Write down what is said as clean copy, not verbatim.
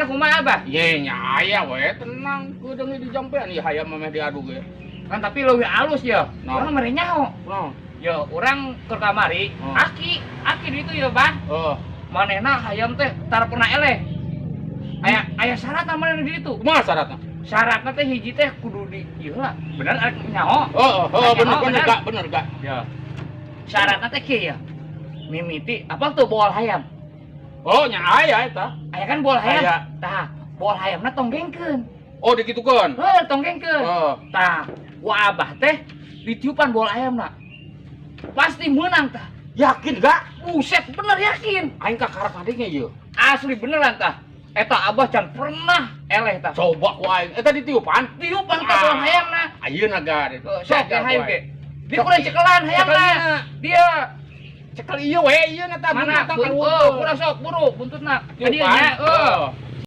kumaha, Abah? Ye nya aya we, tenang, kedeung di jampean ieu hayam mah meh diadu ge. Kan tapi leuwih alus ya. Nah. Urang mere nyaho. Naon? Ya, urang ke kamari, Oh. aki, aki di itu ya, Bah. Oh, Manehna hayam teh tara pernah eleh. Aya aya syaratna manehna di ditu. Kumaha syaratna? Syaratna teh hiji teh kudu di ieu lah. Bener arek nyaho. Oh, bener Nyaho, bener gak, bener gak. Ya. Syaratna teh kieu ya. Mimiti apa tuh bool hayam? Oh, nya aya eta. Aya kan bool hayam? Aya. Tah, bool hayamna tonggengkeun. Oh, dikitukeun. Heuh, tonggengkeun. Oh. Tah, ku abah teh ditiupan bool ayamna. Pasti menang tah. Yakin gak? Buset, bener yakin. Aing kakarak adiknya ieu. Asli beneran tah. Eta abah can pernah eleh tah. Coba ku aing. Eta ditiupan? Tiupan tah bool Ah. hayamna. Ayeuna ga. Tuh, sok ya hayu ge. Di kurang cekelan hayamna. Dia Cekel ieu we, ieu na tah. Mana? Buntutna Oh, kurang sok buru buntutna. Ka dieu Tiupan. nya. Heuh.